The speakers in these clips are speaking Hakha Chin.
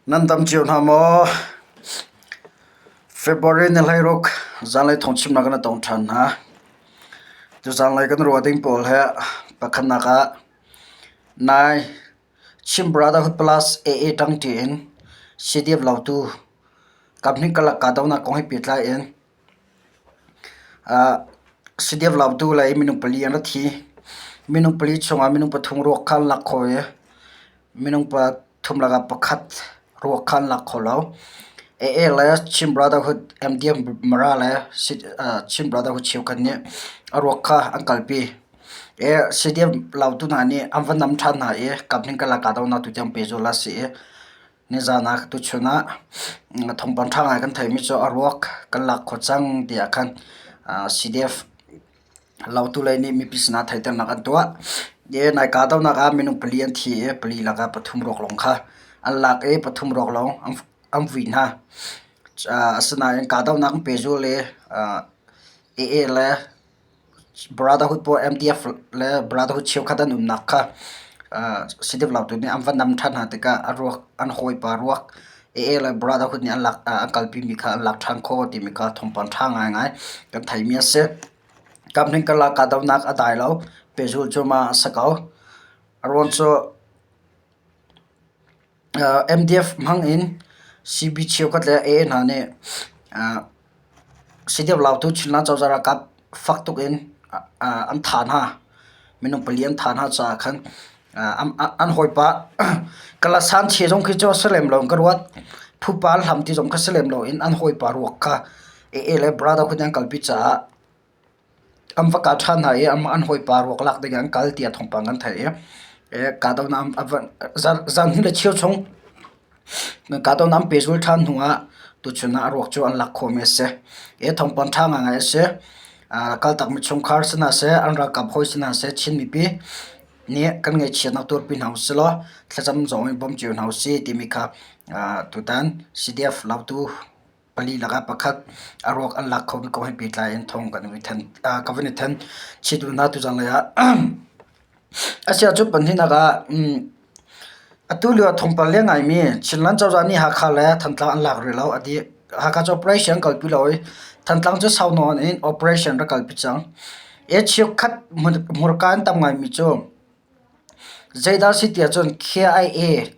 Nan dam cio hna maw? February ni 16 zanlei thawngchimnak kan i tong ṭhan hna. Tuzanlei kan ruah ding pawl hi pakhatnak ah nai Chin Brotherhood Plus AA ṭangṭi in CDF Lautu kaphnih karlak kahdohnak kong he pehtlai in CDF Lautu lei minung pali an ra thi. Minung pali chungah minung pathum ruak kha an lak khawh i minung pathum lakah pakhat ruak kha an lak kho lo. AA le Chin Brotherhood MDM Mara le Chin Brotherhood cheukhat nih a ruak kha an kalpi. CDF Lautu hna nih an va nam ṭhan hna i kaphnih karlak kahdohnak tutiang pehzulh a si i nizaan ah tuchun ah thawngpang ṭha ngai kan theihmi cu a ruak kan lak khawh cang tiah khan CDF Lautu lei nih mipi sinah theihternak an tuah. Nai kahdohnak ah minung pali an thi i pali lakah pathum ruak lawng kha an lak i pathum ruak lawng an vui hna. Asinain kahdohnak an pehzulh i AA le Brotherhood pawl MDF le Brotherhood cheukhat an umnak kha CDF Lautu nih an va nam ṭhan hna tikah a ruak an hawipa ruak AA le Brotherhood nih an lak an kalpimi kha an lak ṭhan khawh timi kha thawngpang ṭha ngaingai kan theimi a si. Kamhning karlak kahdohnak a dai lo. Pehzulh cu ma a si ko. A ruang cu MDF hmang in CB cheukhat le AA hna nih CDF Lautu Chinland cozah ralkap fak tuk in an thah hna. Minung pali an thah hna caah khan an hawipa Kalasan che zong khi cu a si lem lo in ka ruat. Phupa an hlam ti zong kha si lem lo in an hawipa ruak kha AA le Brotherhood nih an kalpi caah an va kah ṭhan hna i an hawipa ruak lak ding ah an kal tiah thawngpang kan theih i kahdohnak zan hnih le cheu chung kahdohnak an pehzul ṭhan hnu ah tuchun ah a ruak cu an lak khawhmi a si. Hi thawngpang ṭha ngaingai a si. Kaltakmi chungkhar si hna seh, an ralkap hawi si hna seh, Chin mipi nih kan ngaihchiatnak tuarpi hna usih law thlacam zong in bawm cio hna usih timi kha tutan CDF Lautu pali lakah pakhat a ruak an lak khomi kong he pehtlai in thawng kan i then ka van i then chih duh hna tuzan lei ah. A si ahcun pahnihnak ah atu lio ah thawngpang leng ngaimi Chinland cozah nih Hakha le Thantlang an lak rih lo a ti. Hakha cu operation an kalpi lo i Thantlang cu sau nawn in operation rak kalpi cang. I cheukhat hmurka an tam ngaimi cu zeidah a si ti ahcun KIA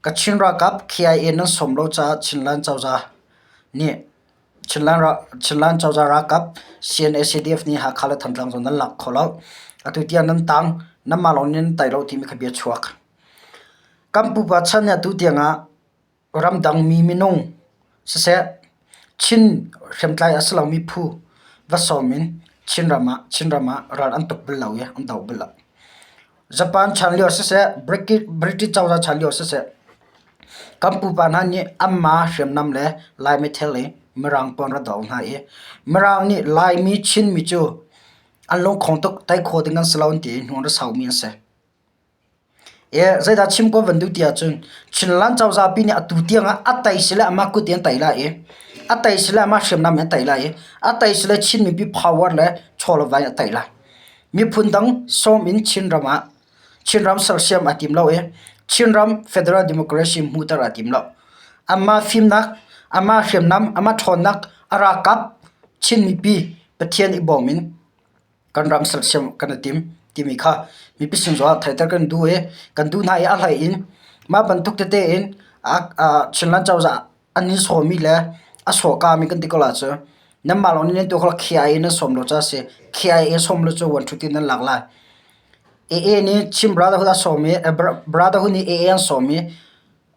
Kachin ralkap KIA nan sawm lo caah Chinland cozah nih Chinland cozah ralkap CNA-CDF nih Hakha le Thantlang zong nan lak kho lo. Atu tiang nan tang, nanmah lawng nih nan tai lo timi kha bia chuak. Kan pupa chan nih atu tiang ah ramdang mi minung siseh Chin hriamtlai a si lomi phu va sawm in Chinram ah Chinram ah ral an tuk bal lo i an do bal lo. Japan chan lio siseh, British cozah chan lio siseh, kan pupa hna nih anmah hriamnam le Lai meithal i Mirang pawl an ra do hna i Mirang nih Laimi Chinmi cu an lungkhong tuk tei khawh ding an si lo an ti i hnu an ra saumi an si. Zeidah chim ko van duh ti ahcun Chinland cozah pi nih atu tiang ah a tei sile amah kut in an tei lai i a tei sile amah hriamnam in a tei lai i a tei sile Chin mipi power le chaw le vai in a tei lai. Miphun dang sawm in Chinram ah Chinram sersiam aa tim lo i Chinram federal democracy hmuhter aa tim lo. Amah fimnak, amah hriamnam, amah ṭhawnnak, a ralkap Chin mipi Pathian i bawm in kan ram sersiam kan i tim timi kha mipi sin zongah theihter kan duh i kan duh hna i a hlei in mah bantuk tete in Chinland cozah an in sawmi le a sawhkami kan ti ko ahcun nanmah lawng nih nan tuah kho lo KIA nan sawm lo caah a si. KIA sawm lo cu one ṭhut in nan lak lai. AA nih Chin Brotherhood a sawm i Brotherhood nih AA an sawm i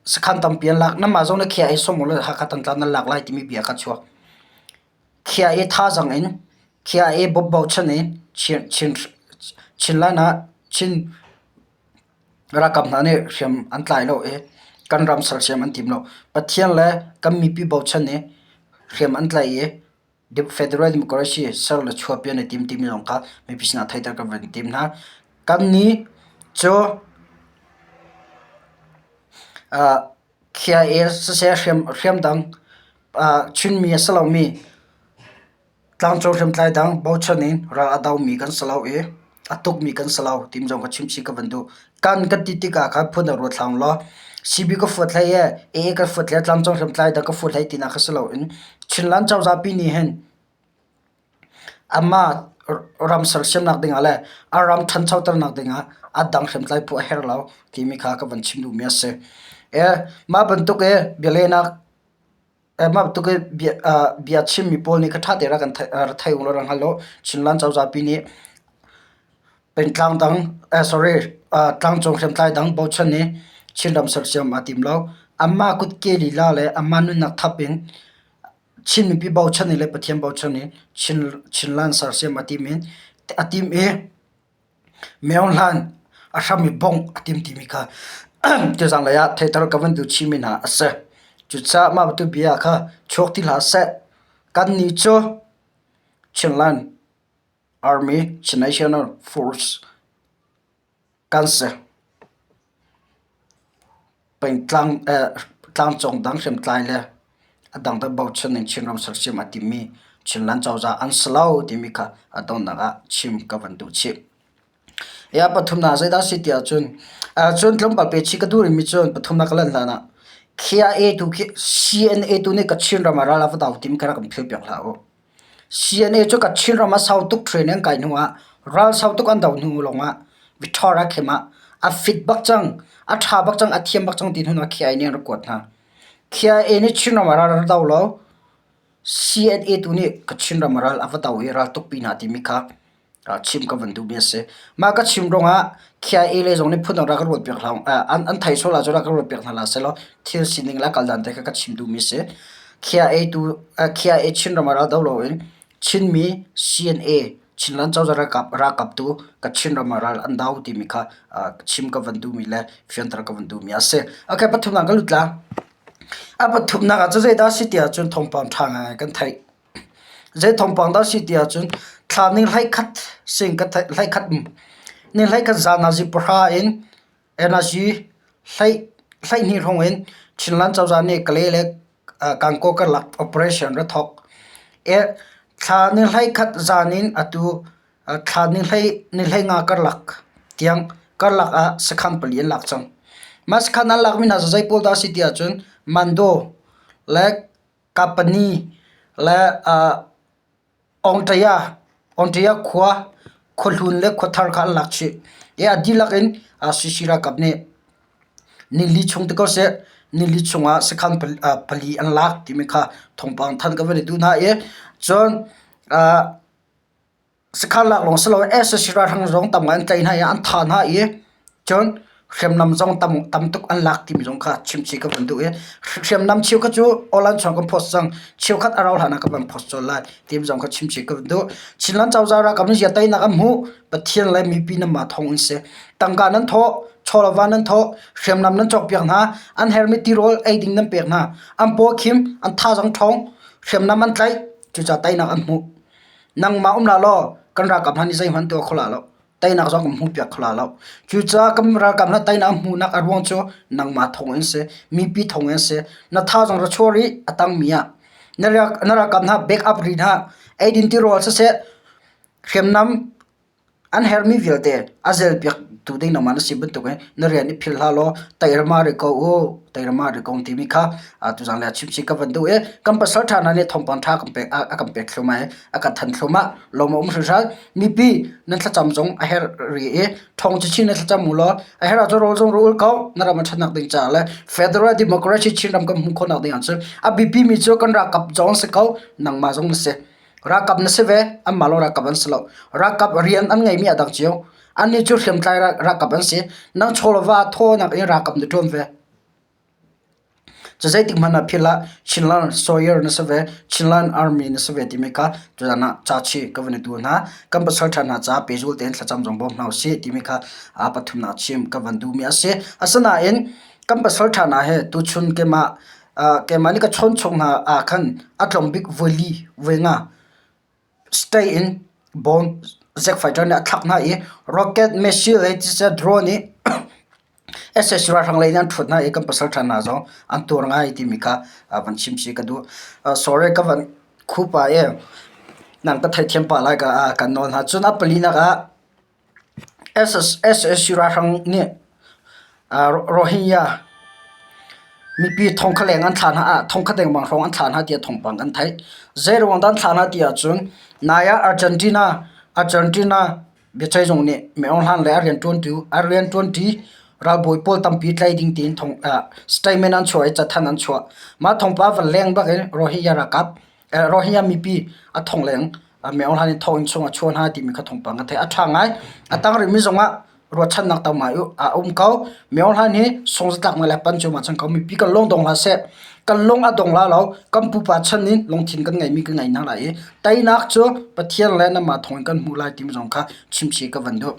sakhan tampi an lak. Nanmah zong nih KIA sawm u law Hakha Thantlang nan lak lai timi bia kha chuak. KIA thazaang in KIA bochan in Chinland ah Chin ralkap hna nih hriam an tlai lo i kan ram sersiam an tim lo. Pathian le kan mipi bochan i hriam an tlaih i Federal Democracy ser le chuahpi an i tim timi zong kha mipi sinah theihter kan van tim hna. Kannih cu KIA siseh hriamdang Chinmi a si lomi tlangcung hriamtlai dang bochan in ral a domi kan si lo i a tukmi kan si lo timi zong kha chimchih ka van duh. Kan kan ti tikah khan phun dang ruat hlah ulaw. CB ka fuat hlei e, AA ka fuat hlei, tlangcung hriamtlai dang ka fuat hlei tinak kha si loin Chinland cozah pi nih hin amah ram sersiamnak dingah le a ram ṭhanchoternak dingah a dang hriamtlai phu a herh lo timi kha ka van chim duhmi a si. Mah bantuk i bialehnak mah bantuk i bia chimmi pawl nih kha ṭha tein rak kan thei u law rak hngal u. Chinland cozah pi nih pengtlang dang sorry tlangcung hriamtlai dang bochan i Chinram sersiam aa tim lo. Amah kutke lila le amah nunnak thap in Chin mipi bochan i le Pathian bochan i Chinland sersiam a tim i a tim i Myohlan a hram i bongh a tim timi kha tuzaan lei ah theihter ka van duh chihmi hna a si. Cucaah mah bantuk bia kha chuak ti hlah seh. Kannih cu Chinland Army Chin National Force kan si. Pengtlang tlangcung dang hriamtlai le a dangdang bochan in Chinram sersiam a timmi Chinland cozah an si lo timi kha a donghnak ah chim ka van duh chih. Ya pathumnak zeidah si ti ahcun cun tlawmpal pe chih ka duh rihmi cun pathumnak ka lan hlan ah KIA tu khi CNA tu nih Kachin ram ah ral a va do timi kha rak kan philh piak hlah u. CNA cu Kachin ram ah sau tuk training an kai hnu ah ral sau tuk an do hnu lawngah Victoria khem ah a fit bak cang, a ṭha bak cang, a thiam bak cang ti hnu ah KIA nih an rak kuat hna. KIA nih Chin ram ah ral a rak do lo. CNA tu nih Kachin ram ah ral a va do i ral tukpi hna timi kha chim ka van duhmi a si. Mah ka chim ruangah KIA le zong nih phundang rak ka ruat piak hlah an thei sual ahcun rak ka ruat piak hna hlah sehlaw thil sining le kaldan te kha ka chim duhmi a si. KIA tu KIA Chinram ah ral do loin Chinmi CNA Chinland cozah ralkap ralkap tu ka Chinram ah ral an do timi kha chim ka van duhmi le fianter ka van duhmi a si. Okay, pathumnak ka lut la. A pathumnak ah cu zeidah a si ti ahcun thawngpang ṭha ngai kan theih. Zei thawngpang dah a si ti ahcun thla ni hleikhat sing ka theih hleikhat ni hleikhat zan ah zi pahra in energy hlei hleihnih hrawng in Chinland cozah nih Kalay le Gangaw karlak operation ra thawk. Thla ni hleikhat zan in atu thla ni hlei ni hleinga karlak tiang karlak ah sakhan pali an lak cang. Mah sakhan an lakmi hna cu zei pawl dah a si ti ahcun Mando le Kapani le Awngṭaya khua khuahlun le khuathar kha an lak chih. I a dihlak in CC ralkap nih nili chung ti ko seh, nili chungah sakhan pali an lak timi kha thawngpang thanh ka van i duh hna i cun Sakhan lak lawng si loin sac ralhrang zong tam ngai an tlaih hna i an thah hna i cun hriamnam zong tam tuk an lak timi zong kha chimchih ka van duh i hriamnam cheukhat cu online chung kan post cang cheukhat a rau hlan ah ka van post colh lai timi zong kha chimchih ka van duh. Chinland cozah ralkap nih zia teinak an hmuh Pathian le mipi nanmah thawng in si. Tangka nan thawh, chawlava nan thawh, hriamnam nan cawkpiak hna, an herhmi tirawl ei ding nan pek hna, an paw khim, an thazaang ṭhawng, hriamnam an tlaih, cucaah teinak an hmuh. Nangmah um hlah law kan ralkap hna nih zeihmanh tuah kho hlah lo. Teinak zong kan hmuhpiak kho hlah lo. Cucaah kan ralkap hna teinak an hmuhnak a ruang cu nangmah thawng in si, mipi thawng in si. Na thazaang ra chuah rih a tangmi ah. Na ralkap hna back up rih hna. Eidin tirawl siseh, hriamnam An herhmi vialte a zelpiaktu ding nangmah na si bantukin na rian i philh hlah law teirama ri ko u, teirama ri ko timi kha tuzaan le chimchih ka van duh i kan pasal ṭha hna nih thawngpang ṭha a kan pek thluahmah i a kan thanh thluahmah. Lawm a um hringhran. Mipi nan thlacam zong a herh rih i ṭhawng chinchin na thlacam u law a herh ahcun rawl zong ra ul ko na ram a ṭhatnak ding caah le Federal Democracy Chinram kan hmuh khawhnak ding ahcun a biapimi cu kan ralkap zong si ko nangmah zong na si. Ralkap na si ve, anmah lawng ralkap an si lo. Ralkap rian an ngeimi a dang cio. Annih cu hriamtlai ralkap an si. Nang chawlava thawnak in ralkap na ṭuan ve. Cu zeitik hmanh ah philh ah Chinland Sawyer na si ve, Chinland Army na si ve timi kha tuzaan ah ca chih ka van i duh hna. Kan pasal ṭha hna caah pehzul tein thlacam zong bawm hna usih timi kha aa pathumnak chim ka van duhmi a si. Asinain kan pasal ṭha hna he tuchun keimah Keimah nih ka chawn chung hna ah khan a tlawm bik voi li voi nga state in bomb jet fighter nih a thlak hna i rocket missile he siseh drone nih sac ralhrang lei nih an ṭhuat hna i kan pasal ṭha hna zong an tuar ngai timi kha van chim chih ka duh. Sorry ka van khuh pah i nan ka theithiam pah lai kan nawl hna. Cun a palinak ah Sac ralhrang nih Rohingya Mipi thongkhat leng an thlah hna ah thongkhat dengmang hrawng an thlah hna tiah thawngpang kan theih. Zeiruang dah an thlah hna ti ahcun nai ah Argentina Argentina biaceih zung nih Min Aung Hlaing le a rianṭuantu a rianṭuanṭi ralbawi pawl tampi tlaih ding tiin thong statement an chuah i cathanh an chuah. Mah thawngpang van leng bak in Rohingya ralkap Rohingya mipi a thong leng Min Aung Hlaing nih thonginn chung a chuah hna timi kha thawngpang kan theih. A ṭha ngai. A tang rihmi zongah ruahchannak tam ngai a um ko. Min Aung Hlaing hi sungzatlaknak le pan cu ma cang ko. Mipi kan lung dong hlah seh. Kan lung a dong la lo. Kan pupa chan in lungthin kan ngeimi kan ngei hna lai i teinak cu Pathian le nangmah thawng in kan hmuh lai timi zong kha chimchih ka van duh.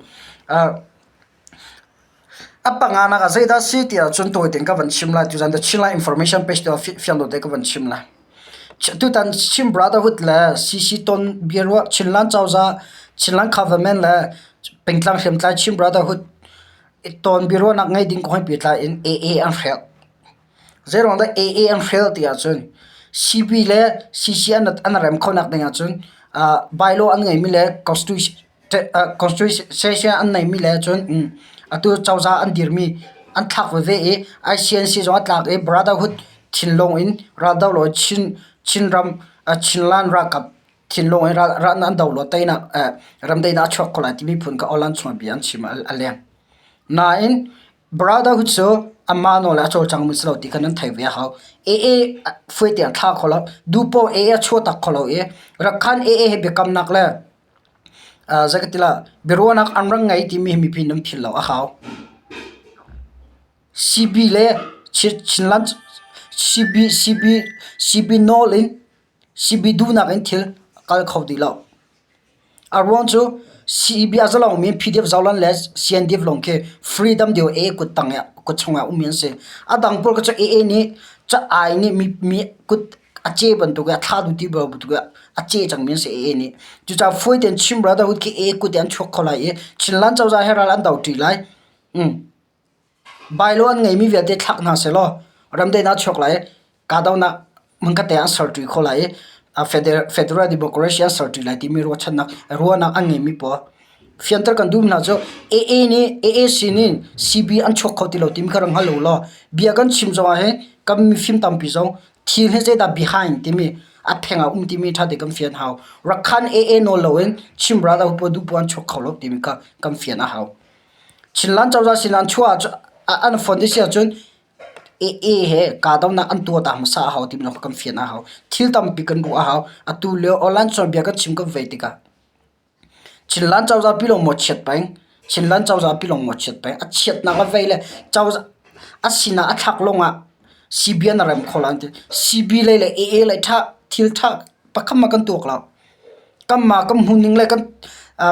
A panganak ah zeidah a si ti ahcun tawi tein ka van chim lai. Tuzan the Chinland Information page tu ah fiang dawh te ka van chim lai. Tutan Chin Brotherhood le CC ton biaruah Chinland cozah, Chinland government le pengtlang hriamtlai Chin Brotherhood ton biaruahnak ngei ding kong he pehtlai in AA an hrelh. Zeiruang dah AA an hrelh ti ahcun CB le CC an rem khonak ding ahcun bylaw an ngeimi le constitution an neimi le cun atu cozah an dirmi an thlak veve i ICNC zong a tlak i Brotherhood thinlung in raldoh law Chinram Chinland ralkap thinlung in ral an do law teinak ramdaihnak a chuak ko lai timi phun kha online chung ah bia an chim a leng. Nain Brotherhood cu amah nawl le a cawlcangmi si lo ti kha nan theih ve a hau. AA fuai tiang thla kho lo, duhpoh AA a chuahtak kho lo i Rakhan AA he biakamnak le Zei ka ti lah, biaruahnak an rak ngei timi hi mipi nan philh lo a hau. CB le Chinland CB CB CB nawl in CB duhnak in thil a kal kho ti lo. A ruang cu CB a zalongmi PDF Zoland le CNDF lawng khi freedom deu AA kut tang kut chungah ummi an si. A dang pawl kha cu AA nih ca-ai nih mi kut a ce bantuk i a thla duh ti bantuk i a ce cangmi an si AA nih. Cucaah fawi tein Chin Brotherhood khi AA kut in an chuak kho lai i Chinland cozah he ral an do ṭi lai. Bylaw an ngeimi vialte thlak hna sehlaw ramdaihnak a chuak lai i kahdohnak hmunkhat te ah an ser ṭi kho lai i federal democracy an ser ṭi lai timi ruahchannak ruahnak an ngeimi pawl fianter kan duh hna cu AA nih AAC nih CB an chuak kho ti lo timi kha rak hngal u law bia kan chim zongah hin kan mifim tampi zong thil hi zeidah behind timi a pheng ah um timi ṭha te kan fian hau. Rakhan AA nawl loin Chin brother pawl duh an chuak kho lo timi kha kan fian a hau. Chinland cozah sin an chuah an fon ti si ahcun AA he kahdohnak an tuah ta hmasa a hau timi zong kan fian a hau. Thil tampi kan ruah a hau. Atu lio online bia kan chim kan vei tikah Chinland cozah pi lawng maw chiat peng? Chinland cozah pi lawng maw chiat peng? A chiatnak a vei le cozah a sinah a thlak lawngah CB an rem kho lai an ti. CB lei le AA lei ṭha thil ṭha pakhat hmanh kan tuak lo. Kanmah kan hmuhning le kan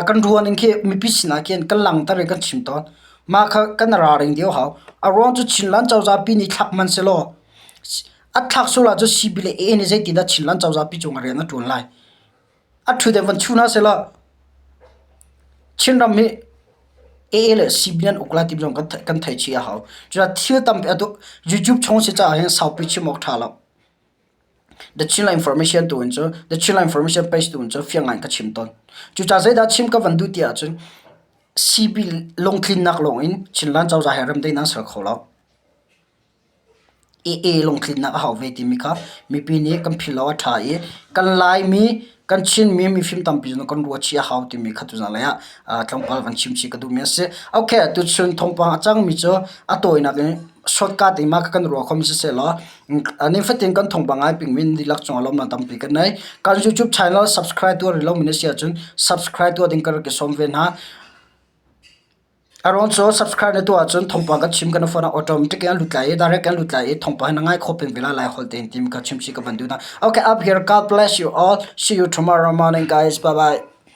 kan ruahning khi mipi sinah khin kan langhter i kan chim tawn. Mah kha kan ralring deuh hau. A ruang cu Chinland cozah pi nih thlak hmanh sehlaw a thlak sual ahcun CB le AA nih zeitindah Chinland cozah pi cungah rian a ṭuan lai? A ṭhu van chu hna sehlaw Chinram hi AA le CB an uk lai ti zong kan theih chih a hau. Cucaah thil tampi a duh. YouTube chung si caah hin saupi chim awk ṭha lo. The Chinland Information tu in cu The Chinland Information page tu in cu fiang ngai in ka chim tawn. Cucaah zeidah chim ka van duh ti ahcun CB lungtlinnak lawng in Chinland cozah he remdaihnak an ser kho lo. AA lungtlinnak a hau ve timi kha mipi nih kan philh lo a ṭha i kan Laimi kan Chinmi mifim tampi zong kan ruah chih a hau timi kha tuzaan lei ah tlawmpal van chim chih ka duhmi a si. Okay, tuchun thawngpang a cangmi cu a tawinak in shortcut in mah kha kan ruah khomi siseh law nifatin kan thawngpang ngai pingmi dihlak cungah lawmhnak tampi kan nei. Kan YouTube channel subscribe tuah rih lomi na si ahcun subscribe tuah ding ka rak i sawm ve hna. A ruang cu subscribe na tuah ahcun thawngpang kan chim kan phone ah automatic in an lut lai i direct an lut lai i thawngpang hi na ngai khawh peng ve lai lai holh tein timi kha chimchih ka van duh hna. Okay, up here. God bless you all. See you tomorrow morning guys. Bye bye.